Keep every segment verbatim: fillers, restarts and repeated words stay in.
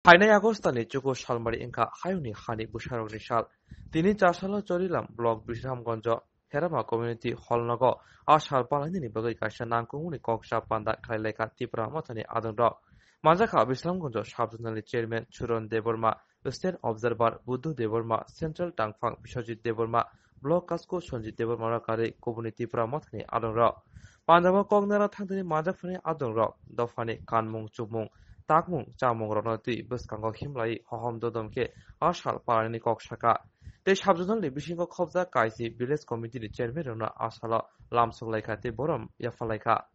Phainai August ni chuku salmari wngkha hayungni hani bwsarokni sal. Tini chasalo Chorilam block Bisramganjo Herama Community Hall nogo a sal palainani bagwi kaisa nangkukmani kok chap panda khlai laikha Tipra Mothani adongrok. Manjakha Bisramganjo Sub Zonal ni Chairman Suron Debbarma, State Observer Buddho Debbarma, Central Tangphang Biswajit Debbarma, Block Kasko Sanjit Debbarma rok ari kubuni Tipra Mothani adongrok. Pandao kok nara thangtini manjakphani adongrok dophani kanmung chumung, takmung chamung rokno twi bwskango himlai hohom dodom khe a sal palanani kok saka. Tei Sub Zonal ni bisingo khobjak kaisi Village Committee ni Chairman rokno a salo lamsok laikha tei borom yapha laikha.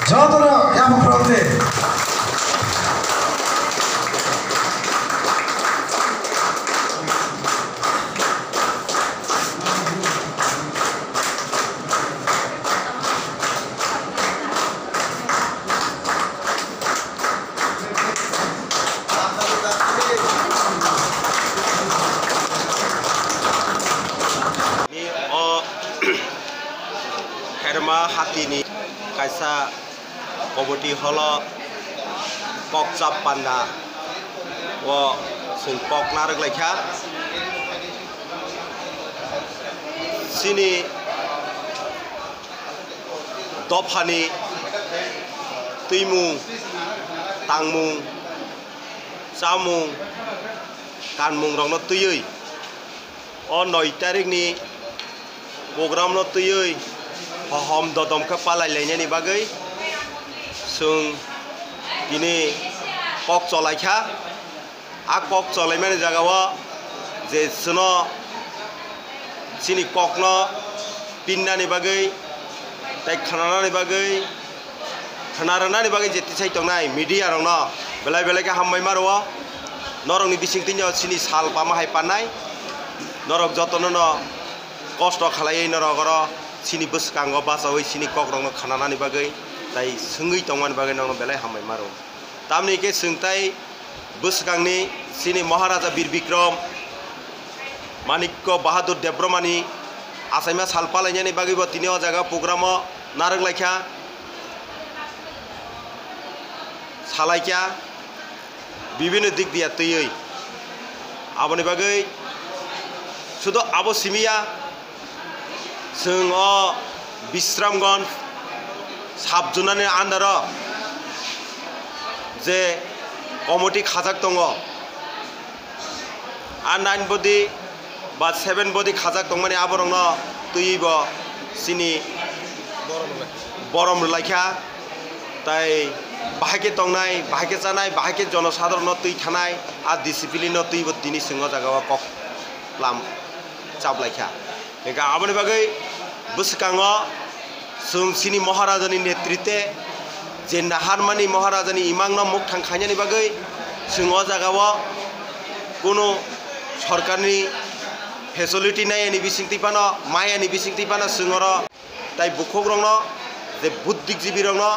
Jotono yapha phwrwng di. O Herma hatini kaisa committee hall o kok chap panda o chwng kok narwk laikha. Chini dophani twimung, tangmung, chamung, kanmung rokno twiwi o noi tarikni program no twiwi hohom dodom khe palai lainani bagwi chwng tini kok cholaikha. A kok cholaimani jagao je chwno chini kokno pinnani bagwi tei khnanani bagwi, khna rwnani bagwi je tisai tongnai media rokno belai belai khe hambai ma rwo. Norokni bisingtwino chini sal pama hai pannai, norok jotono no kosto khlaiwi norok oro chini bwskango bachaui chini kokrokno khnanani bagwi tei swngwi tongmani bagwi norokno belai hambai ma rwo. Tamni hwnkhe chwng tei bwswkangni chini Maharaja Bir Bikram Manikya Bahadur Debbarmani achaima sal palainani bagwibo tini o jaga programo narwk laikha, salaikha bibinno dik diya twiwi. Aboni bagwi sudo abo simiya, chwng o Bisramganj sub zonal ni under o je committee khajak tongo, a nine body ba seven body khajak tongmani aborokno twiwi bo chini borom rwlaikha, tai bahai khe tongnai, bahai khe chanai, bahai khe jonosadharonno twi thanai, a discipline no twiwi bo tini chwng o jaga o kok lam chaplaikha. Hingkhe aboni bagwi bwswkango chwng chini Maharajani netritwe je naharmani Maharajani imangno mukthang khainani bagwi chwng o jagao kunu sorkarni facility nayani bisingtwi phano, mayani bisingtwi phano chwng oro tai bukhukrokno je buddhijibirokno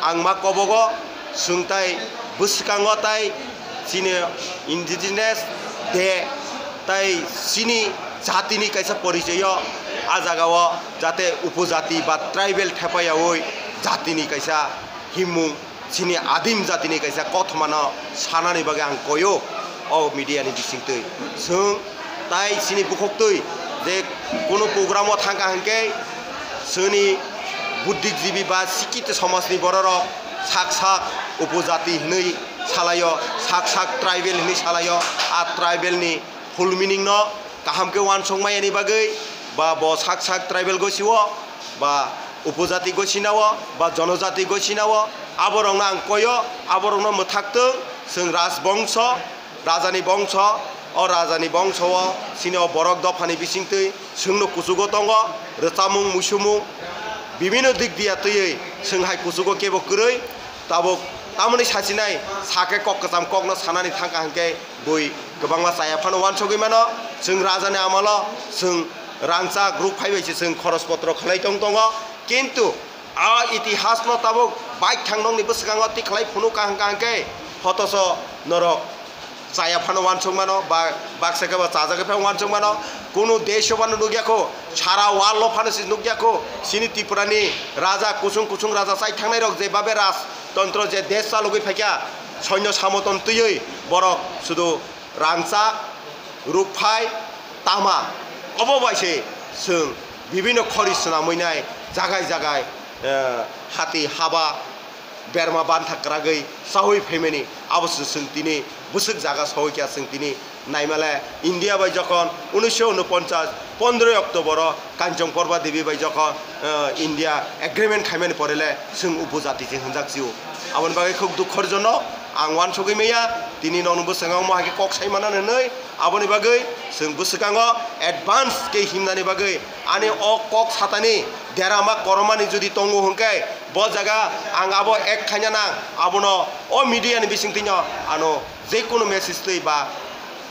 ang ma kobogo, chwng tai bwskango tai chini indigenous de tai chini jatini kaisa porichoyo a jagao jate upojati ba tribal thepayaui jatini kaisa himung chini adim jatini kaisa kothomano sanani bagwi ang koyo o media ni bisingtwi. Chwng tai chini bukhuktwi je kunu program o thangkha hwnkhe chwngni buddhijibi ba sikit somajni bororok sak sak upojati hinwi salaio, sak sak tribal hinwi salaio. A tribal ni full meaning no kaham khe uansuk mayani bagwi ba bo sak sak tribal gosio ba upojati gosinao ba jonojati gosinao aborokno ang koyo, aborokno mwthaktung chwng rajbongso, rajani bongso, o rajani bongso o chini o borok dophani bisingtwi chwngno kuchugo tongo, rwchapmung, muisumung, bibinno dik diya twiwi chwng hai kuchugo kebo kwrwi. Tabuk tamoni sachinai sake kok kwcham kokno sanani thangkha hwnkhe bui kwbangma chaya phano uansugwi mano. Chwng rajani amalo chwng rangchak ruk phai bai se chwng khoros potro khlai tong tongo, kintu a itihasno tabuk baithang nokni bwskango tikhlai phunuk kaham kaham khe hotoso norok Chaya phano uansuk mano, ba baksa khe ba chajagwi phano uansuk mano. Kunu desh o phano nukya kho, sara world o phano se nukya kho. Chini Tripura ni raja, kuchung kuchung raja chai thangnai rok je babe rajtontro je desh chalogwi phaikha, soinyo samoton twiwi borok sudu rangchak, rukphai, tama, obo bai se chwng bibinno khori swnamwi nai jagai jagai, eh, hati haba berma bantha kwragwi chaui phaimani, abo se chwng tini bwswk jaga saui kha. Chwng tini naimale India bai jokhon unisho unoponchas pondroi October o Kanchong Porba Devi bai jokhon, eh, India agreement khaimani pore le chwng upojati se hwnjak sio. Aboni bagwi khuk dukhor jono ang uansugwi maya, tini nokni bwskango omo hai khe kok sai manani hwnwi. Aboni bagwi chwng bwskango advance khe himnani bagwi ani o kok satani derama koromani jodi tongo hwnkhe, bo jaga ang abo ek khaina nang, abono o media ni bisingtwino ano jekunu message twi ba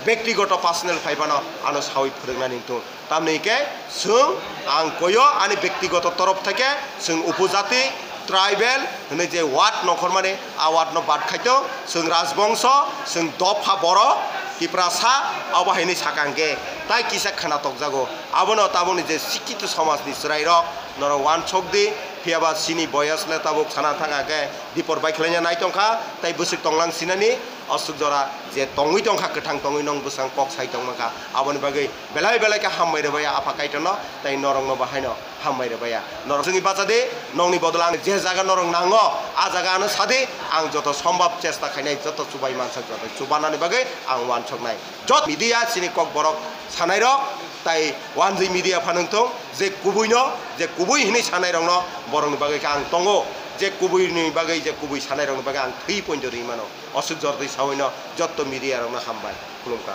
bektigoto personal phai phano ano saui phwrwngnani wngthung. Tamni hwnkhe chwng ang koyo ani bektigoto torof theke chwng upojati, tribal hwnwi je word nongkhormani, a word no bad khaito, chwng rajbongso, chwng dopha borok, Tiprasa, abo haini saka hwnkhe tai kisa khna tokjago. Abono tabukni je sikkhito somajni chwrairok norok uansuk di, phiyaba chini boyos le tabuk sana thang khe dipor bai khlaina nai tongkha, tai bwswk tonglang sinani, aswk jora je tongwi tongkha, kwthang tongwi nong bwsang kok sai tongmankha, aboni bagwi belai belai khe hambai rwbaiya Apha Kaitorno, tai norokno bo haino hambai rwbaiya. Norok chwngni bacha di, nokni bodol ang je jaga norok nango, a jaga ano sadi, ang joto sombab chesta khainai, joto chubai mansak joto chubanani bagwi ang uansuknai. Jot media chini kok borok sanairok, tai wanjwi media phano wngthung, je kubuino, je kubui hinwi sanairokno borokni bagwi khe ang tongo, je kubuini bagwi, je kubui sanairokni bagwi ang thwi poito rwi mano. Aswk jordi saui no jotto media rok no hambai, khulumkha.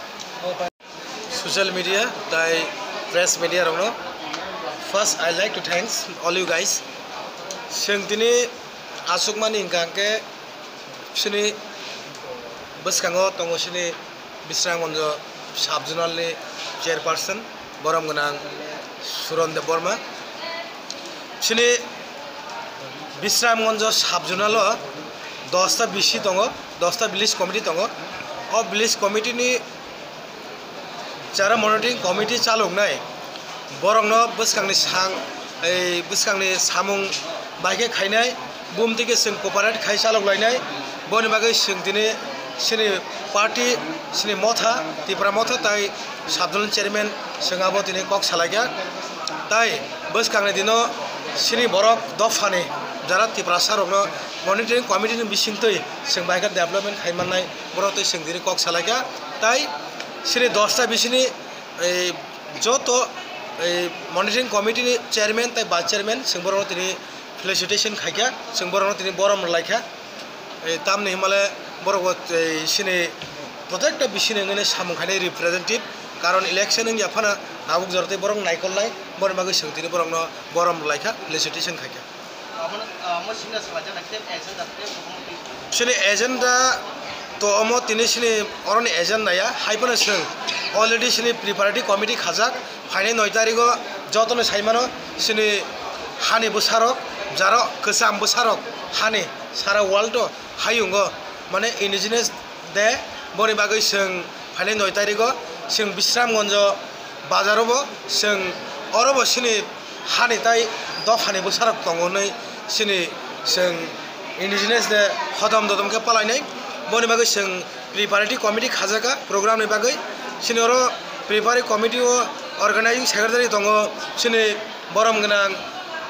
Social media tai press media rok no, first I like to thanks all you guys. Chwng tini aswk mani hwnkha hwnkhe chini bwskango tongo chini Bisramganj sub zonal ni chairperson, borom gwnang Suron Debbarma. Chini Bisramganj sub zonal o dosta B C tongo, dosta village committee tongo. O village committee ni jara monitoring committee chaloknai, borokno bwskangni sang, ei bwskangni samung bai khe khainai, bumtwi khe chwng cooperate khai chalok lainai. Boni bagwi chwng tini chini party, chini motha, Tipra Motha tai sub zonal chairman chwng abo tini kok salaikha. Tai bwskangni dino chini borok dophani jara Tiprasa rokno monitoring committee ni bisingtwi chwng bai khe development khai mannai, borok twi chwng tini kok salaikha. Tai chini dosta bisini ei joto ei monitoring committee ni chairman tai vice chairman chwng borokno tini felicitation khaikha, chwng borokno tini borom rwlaikha. Ei tamni himale borok bo ei chini protekta bisini wngwi samung khainai representative, karon election wngya phano tabuk jora tei borok naikolnai, boni bagwi chwng tini borokno borom rwlaikha, felicitation khaikha. Chini agenda to omo tini chini oroni agenda ya, hai phano chwng already chini preparatory committee khajak, phainai noi tarigo jotono sai mano chini hani bwsarok, jaro kwcham bwsarok hani sara world o hayungo mane indigenous day, boni bagwi chwng phainai noi tarigo chwng Bisramganj bazar o bo chwng oro bo chini hani tai dophani bwsarok tongo hwnwi chini chwng indigenous day hodom dodom khe palainai. Boni bagwi chwng preparatory committee khajaka program ni bagwi. Chini oro preparatory committee o organizing secretary tongo chini borom gwnang,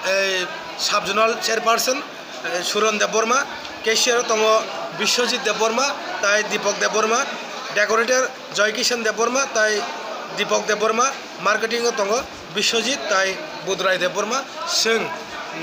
ei, sub zonal chairperson, eh, Suron Debbarma, cashier o tongo Biswajit Debbarma tai Deepak Debbarma, decorator Joy Kishan Debbarma tai Deepak Debbarma, marketing o tongo Biswajit tai Budrai Debbarma. Chwng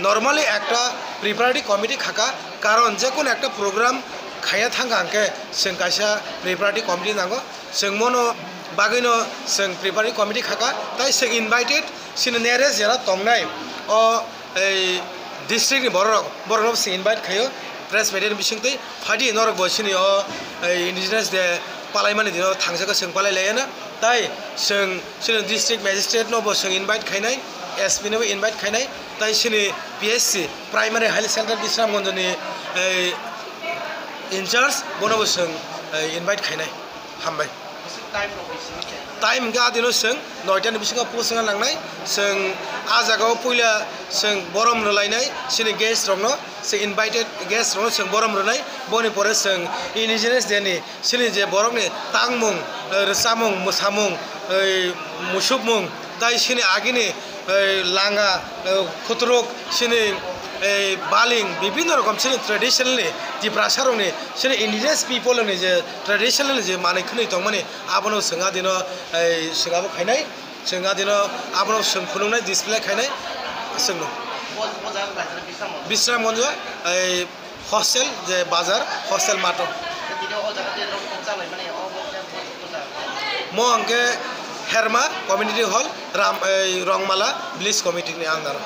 normally ekta preparatory committee khaka, karon je kono ekta program khaiya thangkha hwnkhe chwng kaisa preparatory committee nango. Chwng mono bagwino chwng preparatory committee khaka, tai chwng invited chini nearest jera tongnai o ei district ni borok rok, borok rok se invite khaio press media ni bisingtwi. Phaidi norok bo chini o ei indigenous day palaimani dino thangsaka chwng palai laiyana. Tai chwng chini district magistrate no bo chwng invite khainai, S P no bo invite khainai, tai chini P H C primary health center Bisramganj ni ei in charge bono bo chwng ei invite khainai. Hambai. Time hwnkhe adino chwng noita ni bisingo post wngna nangnai. Chwng ah jagao puila chwng borom rwlainai chini guest rokno, chwng invited guest rokno chwng borom rwnai. Boni pore chwng Indigenous Day ni chini je borokni tangmung, eh, rwchapmung, mwsamung, eh, musukmung, tai chini agini, eh, langa, eh, khutruk, chini, eh, baling, bibhinno rokom chini traditional ni, Tiprasa rokni, chini indigenous people ni je traditional ni je manwi khwnwi tongmani, abono chwng adino, eh, chwng abo khainai, chwng adino abono chwng phunuknai, display khainai, chwngno. Bisramganj, eh, Hostel je bazar, hostel mato. Mo hwnkhe Herma Community Hall, Ram, ei, Rongmala Village Committee ni under o.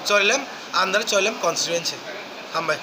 Choilem, under Choilem constituency. Hambai.